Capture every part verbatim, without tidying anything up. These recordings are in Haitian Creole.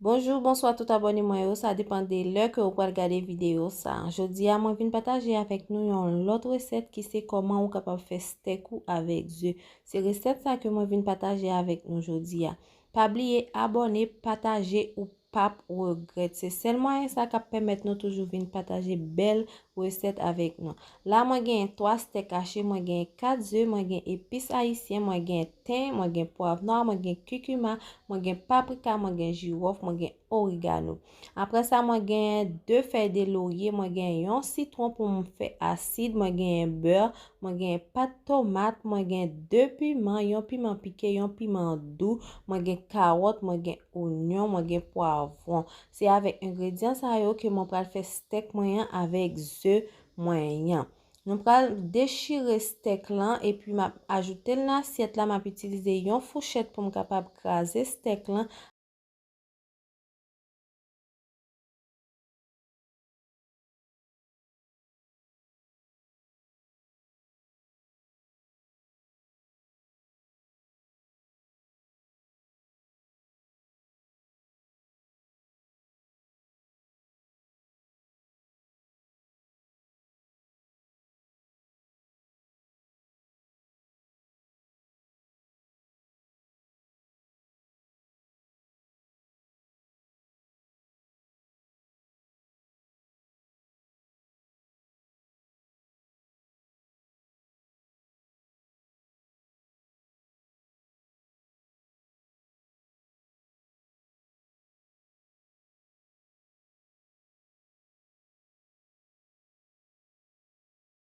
Bonjou, bonswa tout abòne mwen yo, sa depann de lè ke ou pral gade videyo sa. Jodi a, mwen vin pataje avèk nou yon lòt resèt ki se kòman ou kapab fè stèk ou avèk ze. Se resèt sa ke mwen vin pataje avèk nou jodi a. Pa bliye abòne, pataje, ou p ap regrèt. Se sèl mwayen sa k ap pèmèt nou toujou vin pataje bèl resèt avèk nou. La, mwen genyen twa stèk hache, mwen genyen kat ze, mwen gen epis ayisyen, mwen gen ten, mwen gen pwav nwa, mwen gen kikima, mwen gen paprika, mwen gen jiwòf, mwen gen origano. Apre sa, mwen genyen de fèy de lorye, mwen gen yon sitwon pou m fè asid, mwen genyen bè, mwen genyen pat tomat, mwen gen de piman, yon piman pike, yon piman dou, mwen gen kawòt, mwen gen onyon, mwen gen pwavwon. Se avèk engredyan sa yo ke mwen pral fè stèk mwen an avèk ze mwen an. Nou pral dechire stèk lan epi m ap ajoute l nan asyèt la. M ap itilize yon fouchèt pou m kapab kraze stèk lan.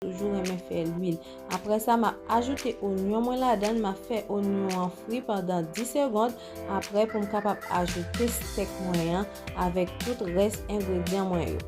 Toujou renmen fè lwil. Apre sa, m ap ajoute onyon mwen ladan l, m ap fè onyon an fri pandan dis segond. Apre, pou m kapab ajoute stèk mwen an avèk tout rès engredyan mwen yo.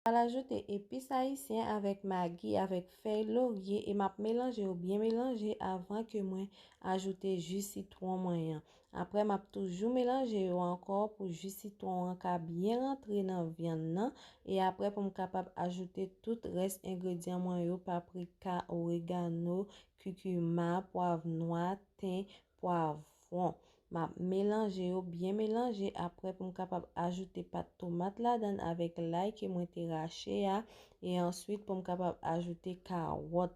Pral ajoute epis ayisyen avèk magi, avèk fèy lorye e m ap melanje yo byen melanje avan ke mwen ajoute ji sitwon mwen an. Apre, m ap toujou melanje yo ankò pou ji sitwon an ka byen rantre nan vyann nan. E apre, pou m kapab ajoute tout rès engredyan mwen yo, paprika, oregano, kikima, pwav nwa, ten, pwavwon. M ap melanje yo, byen melanje. Apre, pou m kapab ajoute pat tomat ladan l avèk lay ke mwen te rache a. E answit, pou m kapab ajoute kawòt.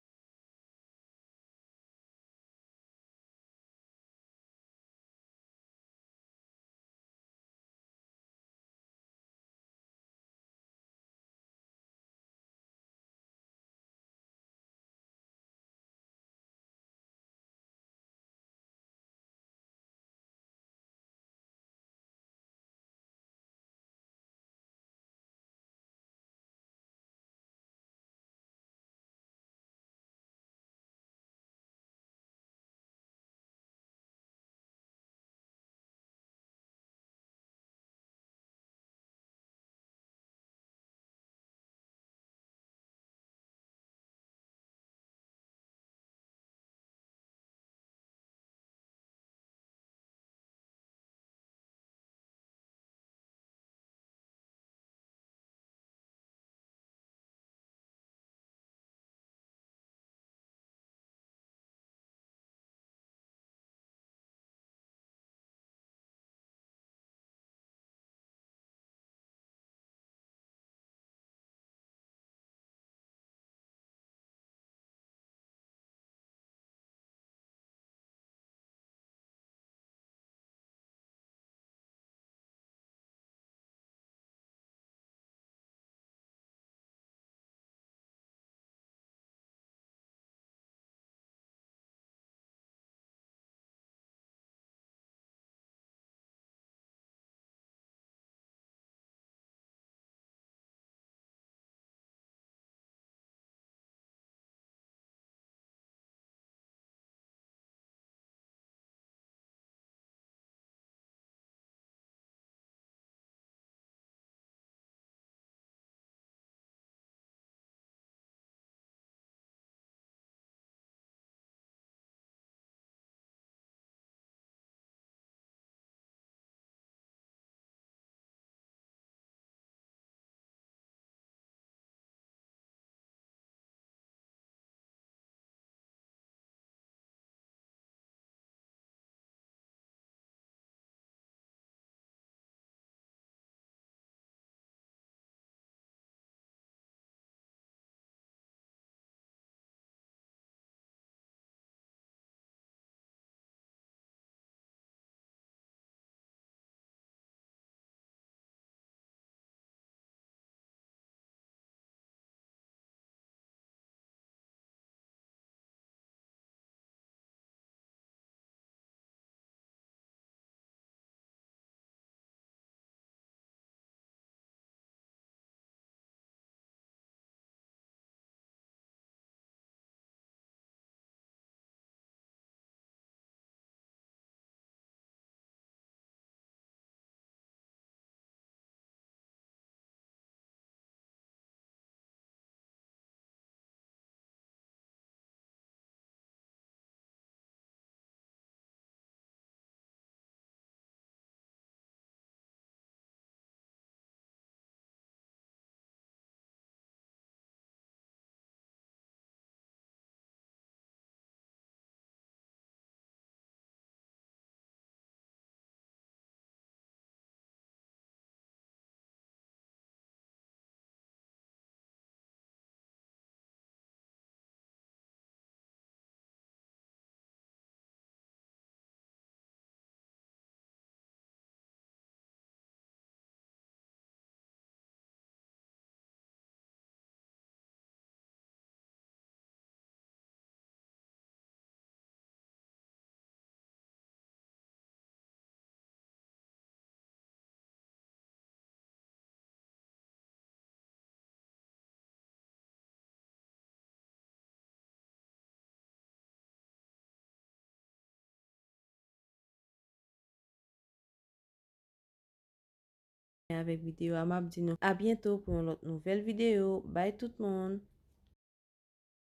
avèk videyo a, m ap di nou a byento pou yon lòt nouvèl videyo. Bay tout moun!